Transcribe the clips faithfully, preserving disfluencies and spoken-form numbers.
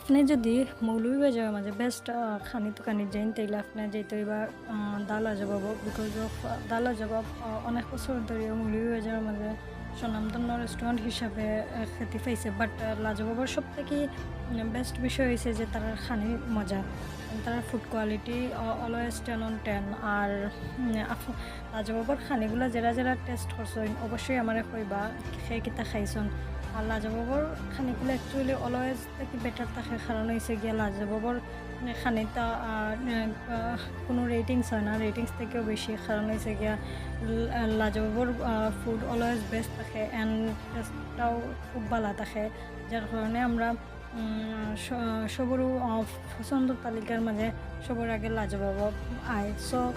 আপনে যদি মৌলভীবাজারর মাঝে বেস্ট খানি তো খানি যাইন, তাইলে আপনে যাইতে অইবা আহ, দা লাজবাবো, বিকজ অফ দা লাজবাব আহ, অনেক বছর ধরি মৌলভীবাজারর মাঝে স্বনামধন্য রেস্টুরেন্ট হিসাবে আহ, খ্যাতি পাইছে। বাট লাজবাবর সব থাকি বেস্ট বিষয় অইছে যে তারার খানি মজা, তারার food quality always ten on ten. আর উম, আফ- লাজবাবর খানিগুলা যেরা যেরা টেস্ট করছইন, অবশ্যই আমারে কইবা কে কিতা খাইছইন। আর লাজবাবর খানিগুলা অ্যাকচুয়ালি অলওয়েজ থাকি বেটার থাকে, কারণ অইছে গিয়া লাজবাবর মানে খানিতা আহ, আহ, কোনো রেটিংস হয় না, রেটিংস থাকিও বেশি, কারণ অইছে গিয়া ল- লাজবাবর ফুড অলওয়েজ বেস্ট থাকে অ্যান্ড টেস্টটাও খুব ভালা থাকে, যার কারণে আমরা উম, স- সবরও আহ, পছন্দর তালিকার মাঝে সবর আগে লাজবাবো আয়। সো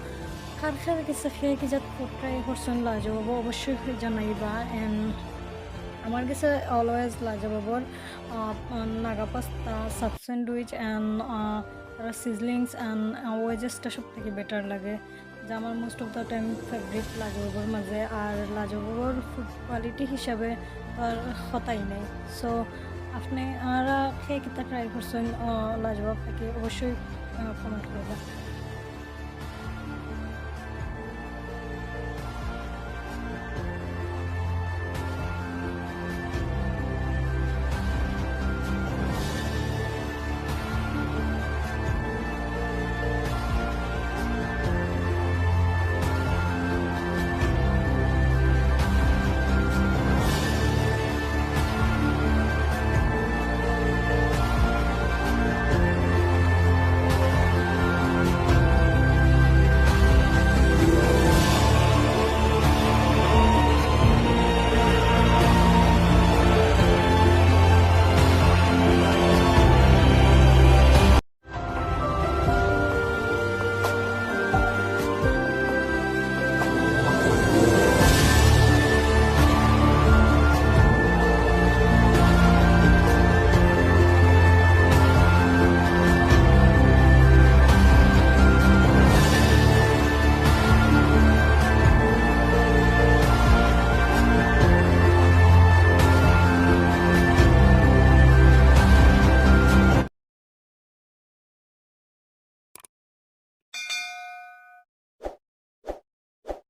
কার কার গেছে কে কি জাত ফুড ট্রাই করছইন লাজবাবো, অবশ্যই জানাইবা। অ্যান্ড আমার গেছে অলওয়েজ লাজবাবর ah, Naga pasta, sub sandwich and তারা সিজলিংস অ্যান্ড ওয়েজেসটা সব থাকি বেটার লাগে, যা আমার most of the time favourite লাজবাবর মাঝে। আর লাজবাবর ফুড কোয়ালিটি হিসাবে তার কথাই নেই। সো আপনে আরা কে কিতা ট্রাই করছইন আহ, লাজবাব থাকি, অবশ্যই কমেন্ট করবা।